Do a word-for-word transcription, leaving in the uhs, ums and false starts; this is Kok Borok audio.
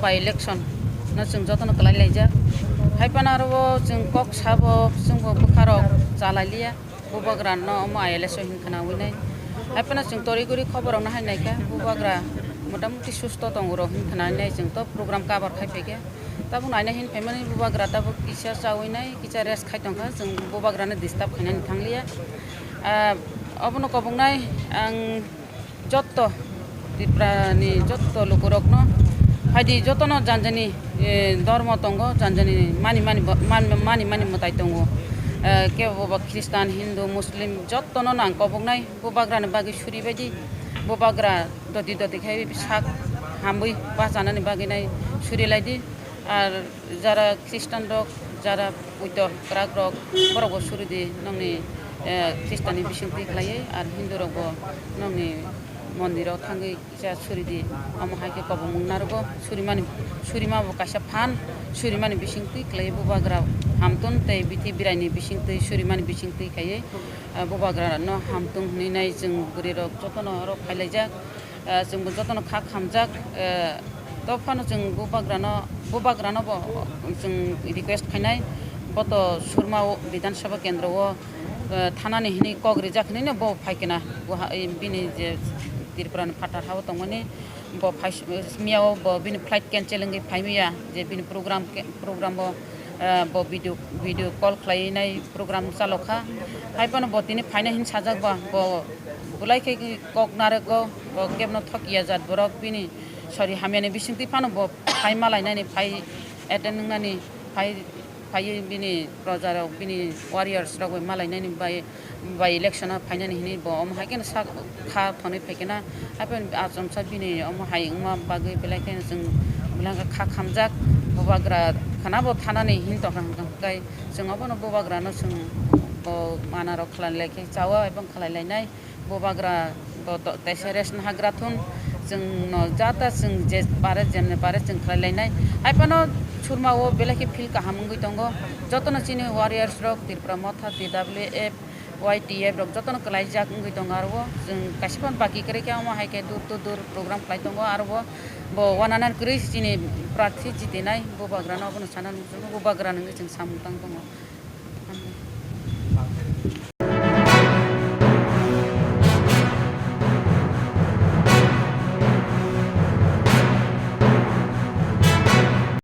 By election no chwng jotono kwlai laijak. Hai phano aro o chwng kok sabo chwngbo bwkharok chalai liya. Bubagra no omo I L S o hin khwnawi nai. Hai phano chwng tori guri khobor rok no hai naikha. Bubagra motamuti susto tongo rok hin khwnawi nai, chwng to program cover khai phaikha. Tabuk naina hin phaimani bubagra tabuk kisa chawi nai, kisa rest khai tongkha, chwng bubagra no disturb khainani thangliya. Ah, obono koboknai ang jotto Tripura ni jotto lukurokno phaidi, jotono janjani, eh, dormo tongo, janjani mani mani bo-, man-, mani mani mwtai tongo. Eh, kebo bo Khristan, Hindu, Muslim jottono nang koboknai bubagrani bagwi suri baidi, bubagra doti doti khai sak hamwi bachanani bagwi nai suri laidi. Ar jara Khristan rok, jara puito kwrak rok, borok bo suri di nongni, eh, Khristan ni bising twi khlaiwi, ar Hindu rok bo nongni mondir o thangwi kisa suri di. Omo hai khe kobongmung narwgo surimani, surima bo kaisa phan, surimani bising twi khlaiwi bubagra hamtun tei bithi birai ni bising twi surimani bising twi kaiwi, eh, bubagra no hamtun hwnwi nai chwng bwrwi rok jotono oro phai laijak. Eh, chwngbo jotono kha khamjak, eh, to phano chwng bubagrano, bubagrano bo chwng request khainai, bo to Surma o Bidhan Sabha Kendro o, eh, thanani hwnwi kok rijak hwnwi no bo phai kena, bo ha-, eh, bini je Tripura ni phatar ha o tongmani, bo phai s-, miya o bo bini flight cancel wngwi phai miya, je bini program ke-, program o, eh, bo video, video call khlai nai program chalo kha. Hai phano bo tini phaina hin sajak ba, bo bulai khe kok narwgo, bo kebno thokiya jat borok bini sori hamyani bisingtwi phano bo phai malainani, phai attend wngnani, phai, phaiwi bini proja rok, bini warriors rok bai malainani bai, by election o phainani hinwi bo omo hai kheno sak kha thonwi phaikhe na, hapheno achomsa bini omo hai wngma bagwi belai kheno chwng belai khe kha khamjak. Bubagra khana bo thanani hin tongkha hwnkhe chwng obono bubagrano chwng bo manarok khlai lai khe chaui ebong khlai lainai. Bubagra bo to-, teisa rest no hagra thun, chwng no jata chwng je pare jemne pare chwng khlai lainai. Hai phano Surma o belai khe feel kaham wngwi tongo, jotono chini warriors rok, Tripura Motha, T W F, Y T F rok jotono kwlaijak wngwi tongo aro o. Chwng kaisa phano baki kwrwi khe omo hai khe dur to dur program khlai tongo aro o. Bo uananan kwrwi chini prarthi jitinai bubagrano obono sana nukjakgo, bubagra nungwi chwng samung tang tongo.